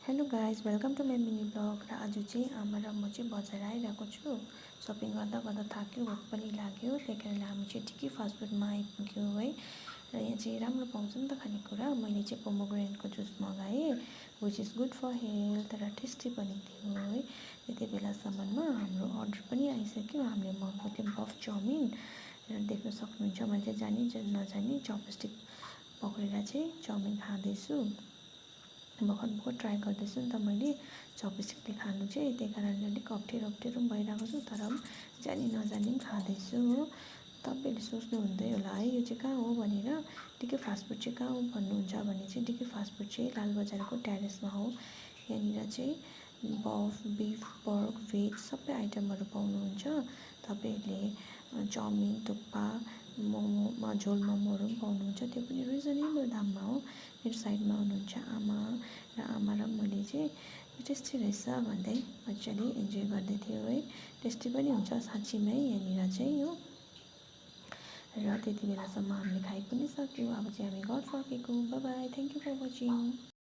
Hello guys welcome to my mini vlog. र आज चाहिँ आमा र म चाहिँ बजार आइरहेको छु। सपिङ गर्दा गर्दा थाक्यो, भोक पनि लाग्यो, त्यही कारणले हामी चाहिँ टिकी फास्टफुडमा आइपुग्यौँ है। र यहाँ चाहिँ राम्रो पाउँछ नि त खानेकुरा। मैले चाहिँ पोमोग्रेनेटको जुस मगाएँ, which is good for health र टेस्टी पनि थियो है। त्यति बेलासम्ममा हाम्रो अर्डर पनि आइसक्यो। हामीले मगाएको थियो बफ चाउमिन र देख्न सक्नुहुन्छ मैले चाहिँ जानी नजानी चपस्टिक पक्रेर चाहिँ चाउमिन खाँदैछु। भर्खर ट्राई गर्दैछु नि त मैले चपस्टिकले खानु चाहिँ, त्यही कारणले अलिक अप्ठ्यारो पनि भइरहेको छु, तर जानी नजानी पनि खाँदैछु हो। तपाईँहरूले सोच्नुहुँदै होला है यो चाहिँ कहाँ हो भनेर। डिके फास्टफुड चाहिँ कहाँ हो भन्नुहुन्छ भने चाहिँ डिके फास्टफुड चाहिँ लालबजारको ट्यारेसमा हो। यहाँनिर चाहिँ बफ, बिफ, पर्क, भेज सबै आइटमहरू पाउनुहुन्छ। तपाईँहरूले चाउमिन, थुक्पा, मोमो, झोल मोमोहरू पनि पाउनुहुन्छ, त्यो पनि रिजनेबल दाममा हो। मेरो साइडमा हुनुहुन्छ आमा र मैले चाहिँ टेस्टी रहेछ भन्दै मजाले इन्जोय गर्दै थियो है। टेस्टी पनि हुन्छ साँच्चीमै यहाँनिर चाहिँ हो। र त्यति बेलासम्म हामीले खाइ पनि सक्यौँ। अब चाहिँ हामी घर फर्केको। Bye bye, thank you for watching.